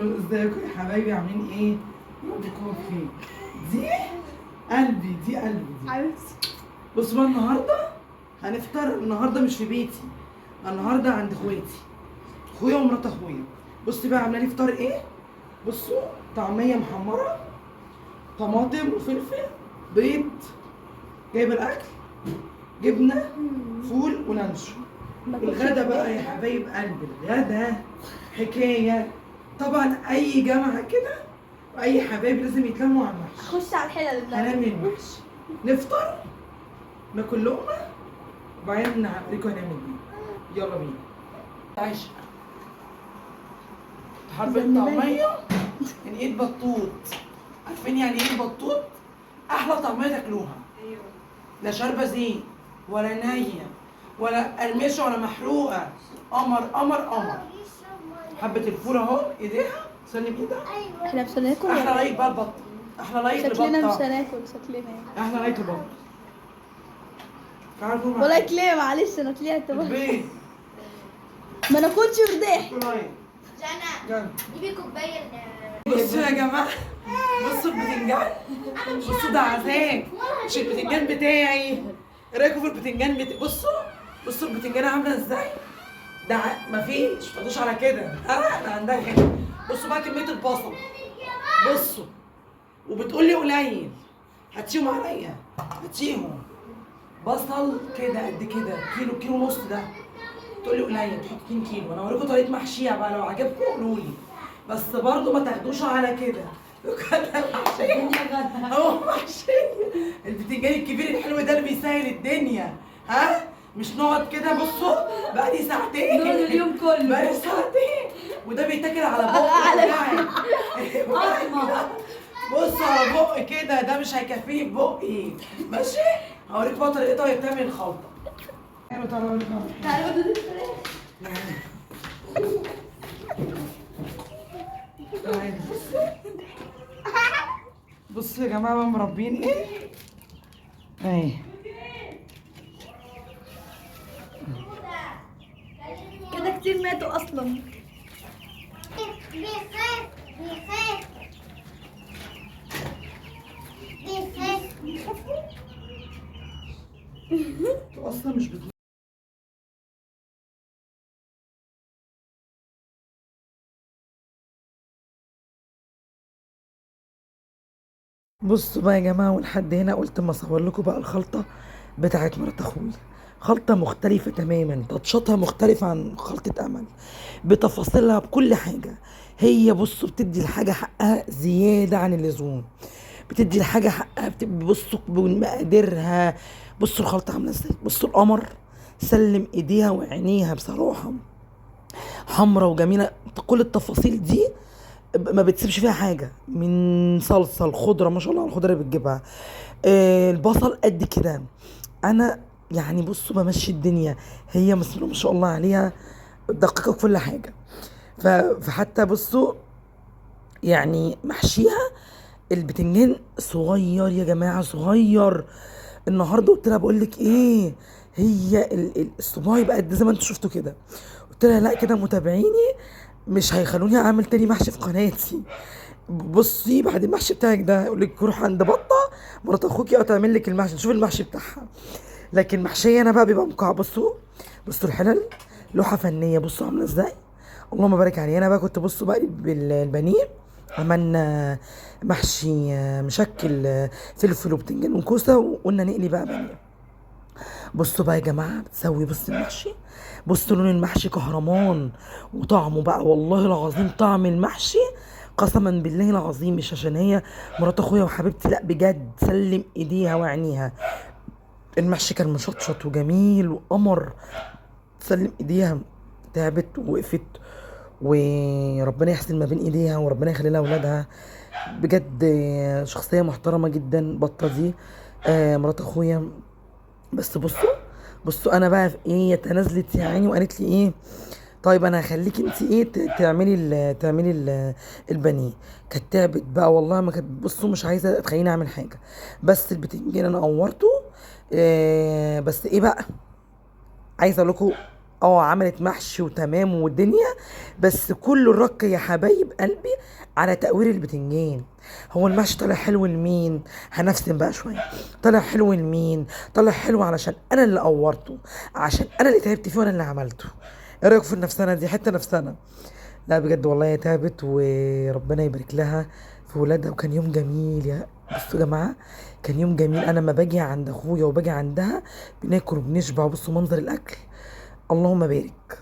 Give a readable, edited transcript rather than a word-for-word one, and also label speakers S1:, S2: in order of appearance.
S1: ازيكم يا حبايبي، عاملين ايه؟ يا رب تكونوا بخير. دي قلبي، دي قلبي دي.
S2: حبيبتي.
S1: بصوا بقى، النهارده هنفطر. النهارده مش في بيتي، النهارده عند اخواتي، اخويا ومرات اخويا. بصي بقى عامله لي فطار ايه. بصوا، طعميه محمرة، طماطم وفلفل، بيض، جايبه الاكل، جبنه، فول ولانشون. الغدا بقى يا حبايب قلبي، الغدا حكاية. طبعا اي جامعه كده واي حبايب لازم يتلموا على المحشي.
S2: خش على الحلل ده.
S1: هنعمل محشي، نفطر، ناكل لقمة، وبعدين هوريكم هنعمل ايه. يلا بينا. عايشه حبه طعميه من ايد بطوط. عارفين يعني ايه بطوط؟ احلى طعميه تاكلوها.
S2: ايوه.
S1: لا شاربه زيت ولا نيه ولا قرمشه ولا محروقة. قمر قمر قمر. حبه الفول اهو، ايديها سلم ايدها.
S2: احنا مش هناكل.
S1: احلى like بقى البطة، احلى like
S2: شكلنا
S1: لبطه،
S2: مش هناكل، شكلنا يعني.
S1: احلى like لبطه. تعالوا معايا.
S2: و like ليه؟ معلش انا طلعت بقى.
S1: البيت
S2: ما ناكلش وارتاح.
S1: like.
S3: جنى
S1: يلا.
S3: جيبي كوباية.
S1: بصوا يا جماعة، بصوا البتنجان، بصوا ده عذاب. مش البتنجان بتاعي. ايه رايكم في البتنجان بصوا بصوا البتنجانه عامله ازاي. ده مفيش، ما تقولوش على كده. ها ده عندها كده. بصوا بقى كمية البصل، بصوا، وبتقول لي قليل. هاتيهم عليا، هاتيهم. بصل كده قد كده، كيلو كيلو ونص ده. تقول لي قليل، تحط 2 كيلو. انا هوريكم طريقه محشيها بقى، لو عجبكم قولوا لي، بس برضه ما تاخدوش على كده. هو محشيه البتنجان الكبير الحلو ده اللي بيسهل الدنيا. ها مش نقعد كده. بصوا بقالي ساعتين،
S4: نقعد اليوم كله.
S1: بقالي ساعتين، وده بيتاكل على بق. بصوا على بق كده، ده مش هيكفيني في بقي. ماشي، هوريك بقى طريقتها وهي بتعمل الخلطة. تعالوا اوريكم.
S2: تعالوا.
S1: تعالوا. بصوا يا جماعة بقى مربيين ايه اهي.
S2: كده كتير ماتوا اصلا.
S3: بيخاف بيخاف بيخاف.
S1: انتوا اصلا مش بصوا بقى يا جماعة، ولحد هنا قلت ما اصور لكم بقى الخلطة بتاعت مرات اخويا. خلطه مختلفة تماما، تاتشاتها مختلفة عن خلطه امل، بتفاصيلها بكل حاجة. هي بصوا بتدي الحاجة حقها زيادة عن اللزوم، بتدي الحاجة حقها، بصوا بمقاديرها. بصوا الخلطة عامله ازاي، بصوا القمر سلم ايديها وعينيها بصراحة، حمرا وجميلة. كل التفاصيل دي ما بتسيبش فيها حاجة، من صلصه الخضرة ما شاء الله على الخضرة اللي بتجيبها، البصل قد كده. انا يعني بصوا بمشي الدنيا، هي بسم الله ما شاء الله عليها دقيقة في كل حاجة. فحتى بصوا يعني محشيها البتنجان صغير يا جماعة، صغير. النهارده قلت لها بقول لك ايه، هي الصباع يبقى قد زي ما انتوا شفتوا كده. قلت لها لا كده متابعيني مش هيخلوني اعمل تاني محشي في قناتي. بصي بعد المحشي بتاعك ده يقول لك روح عند بطه مرات اخوكي او تعمل لك المحشي، نشوف المحشي بتاعها. لكن محشيه انا بقى بيبقى مكعب. بصوا بصوا الحلل لوحة فنية، بصوا عامله ازاي، اللهم بارك عليها. انا بقى كنت بصوا بقى بالبانيه، عملنا محشي مشكل فلفل وبتنجان وكوسه، وقلنا نقلي بقى بانيه. بصوا بقى يا جماعة بتسوي، بصوا المحشي، بصوا لون المحشي كهرمان، وطعمه بقى والله العظيم طعم المحشي قسما بالله العظيم، مش عشان هي مرات اخويا وحبيبتي، لا بجد سلم ايديها وعينيها. المحشي كان مشطشط وجميل وقمر، سلم ايديها. تعبت ووقفت، وربنا يحسن ما بين ايديها وربنا يخلي لها اولادها. بجد شخصية محترمه جدا بطه دي، مرات اخويا. بس بصوا بصوا انا بقى في ايه، تنازلت يا عيني وقالت لي ايه، طيب انا هخليك انت ايه تعملي تعملي البانيه. كانت تعبت بقى والله، ما كانت بصوا مش عايزه تخليني اعمل حاجة. بس البتنجان انا قورته، بس ايه بقى، عايزه اقول لكم اه عملت محشي وتمام والدنيا، بس كل الرق يا حبايب قلبي على تقوير البتنجان. هو المحشي طالع حلو لمين؟ هنفسن بقى شوية. طالع حلو لمين؟ طالع حلو علشان انا اللي قورته، عشان انا اللي تعبت فيه وانا اللي عملته. ايه رايكم في النفسنه دي؟ حتة نفسنه. لا بجد والله هي تعبت، وربنا يبارك لها في ولادها. وكان يوم جميل يا بصوا يا جماعة، كان يوم جميل. انا لما باجي عند اخويا وباجي عندها بناكل وبنشبع. بصوا منظر الاكل، اللهم بارك.